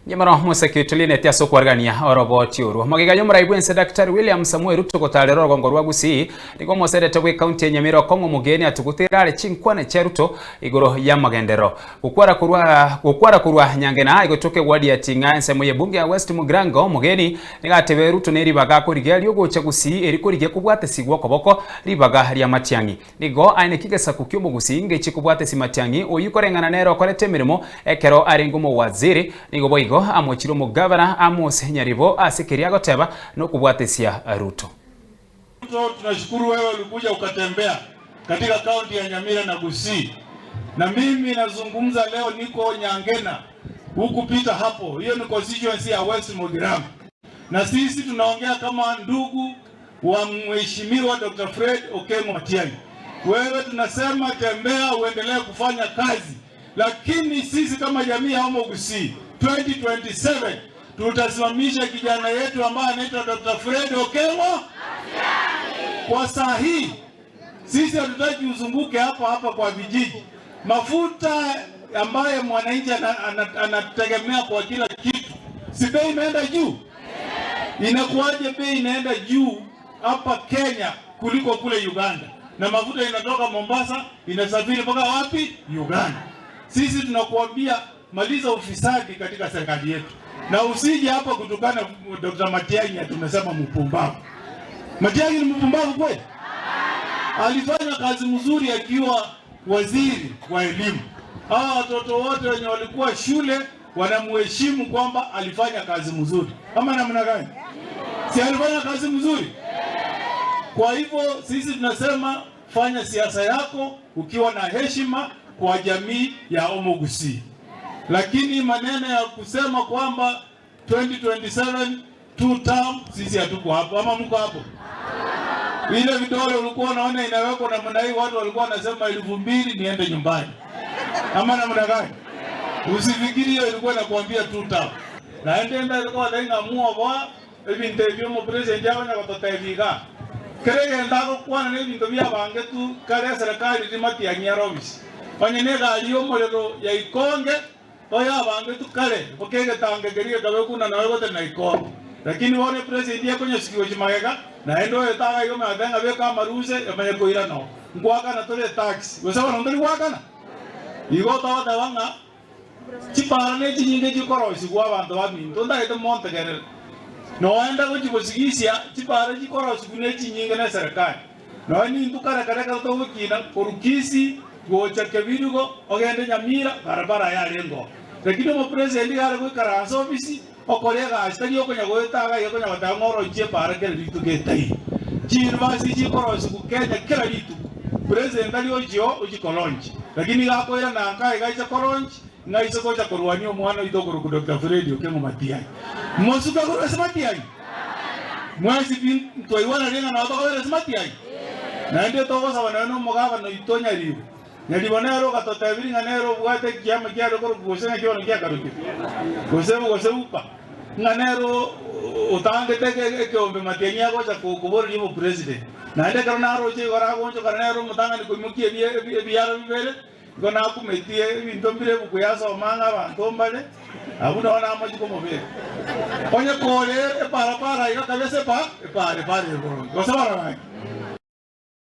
Nyamara mosekitulinete ase okwarigania oroboti orwo magega y'omorai bwense Daktari William Samuel Ruto gotarera orogongo rwa Gusii nigo omoserete bwe county ya Nyamira okong'o omogeni atugutire are chinkwana chia Ruto igoro y'amagenderero gokwara korwa Nyangena igotoka ewadi ya Ting'a ensemo y'ebunge ya West Mugirango. Omogeni nigo atebe Ruto neribaga akorigia riogocha Gusii eri korigia kobwatesigwa okoboko ribaga ria Matiang'i. Nigo aine kigesaku ki'omogusii ngechi kobwatesi Matiang'i oyu koreng'ana nere okorete emirimo ekero arenge omowaziri. Nigo boigo amochire omogavana Amos Nyaribo ase keria agoteba nokobwatesia Ruto. Tunashukuru wewe ulikuja ukatembea katika kaunti ya Nyamira na Gusii, na mimi nazungumza leo niko Nyangena huku pita hapo, hiyo ni constituency ya West Mugirango, na sisi tunaongea kama ndugu wa Mheshimiwa Dr. Fred Okengo Matiang'i. Wewe tunasema tembea, uendelee kufanya kazi, lakini sisi kama jamii ya Omogusii 2027 tutasimamisha kijana yetu ambaye anaitwa Dr. Fred Okengo. Kwa saa hii sisi hatutaki uzunguke hapa hapa kwa vijiji. Mafuta ambaye mwananchi anategemea kwa kila kitu, si bei imeenda juu? Inakuwaje bei inaenda juu hapa Kenya kuliko kule Uganda? Na mafuta inatoka Mombasa inasafiri mpaka wapi? Uganda. Sisi tunakuambia maliza ufisadi katika serikali yetu, na usije hapa kutukana Dr. Matiang'i. Tumesema mpumbavu. Matiang'i ni mpumbavu kweli? Alifanya kazi mzuri akiwa waziri wa elimu. Hawa watoto wote wenye walikuwa shule wanamheshimu kwamba alifanya kazi mzuri, ama namna gani? Si alifanya kazi mzuri? Kwa hivyo sisi tunasema fanya siasa yako ukiwa na heshima kwa jamii ya Omogusii, lakini maneno ya kusema kwamba 2027 two term, sisi hatuko hapo, ama mko hapo? Ile vidole ulikuwa unaona inawekwa namna hii, watu walikuwa wanasema 2000 niende nyumbani, ama namna gani? Usifikiri hiyo ilikuwa inakuambia two term. Na ndenda ilikuwa ndaing'amua bwa ebinto ebio omo president abanya gototebiga keregenda gokwana na ebinto bia tu kare serikali rimatiang'ia office onye ne egari ya omorero ya ikonge oyo abange tu kare bokegetange keria kabe kuna nawe gote na ikonge, lakini wone president ekonyosikiwa chimagega naende oyo igo matenga beka amaruse emanye koira no ngwakana tore tax gose bono ntori gwakana igo togoteba ng'a chipara ne chinyinge chikorosigwa abanto baminto ndagete montegerere noenda gochigosigisia chipara chikorosigwa ne chinyinge na serikali noe nintu kare kare kare togokina korukisi gocha Kebirigo ogende Nyamira barabara yarengo, lakini omopresident gare goikaransa ofisi okore egasi tari okonya goetaga iga konya goteba ng'orochie epara kera rituko etai chiuniversity chikorosigwa Kenya kera rituko president ari ochio ochikolonchi, lakini gakoira nanka igaicha koronchi ng'aise gocha korwania omwana oito okoroku Dr. Fred Okengo Matiang'i mosuka korwa ase Matiang'i mwesi pi twaigwana ring'a nabo tokobera ase Matiang'i naende togosaba naye na omogabana oito Nyaribo. Nyaribo nere ogatotebiri ng'a nere obwate ekiama kiare koroku gose ng'a kiono kiakarokire gose gose upa ng'a nere otangete ekeombe Matiang'i agocha koboreria omopresident naende ekero naroche igoro agonchokana nere omotang'ani koimokia ebiaro bibere igo nakumetie ebinto mbire ebuku yasoma ng'a abanto mbare abwo nabo namochi komobeka onye kore eparapara iga kabisa epa epara epara eboronge gose barabange.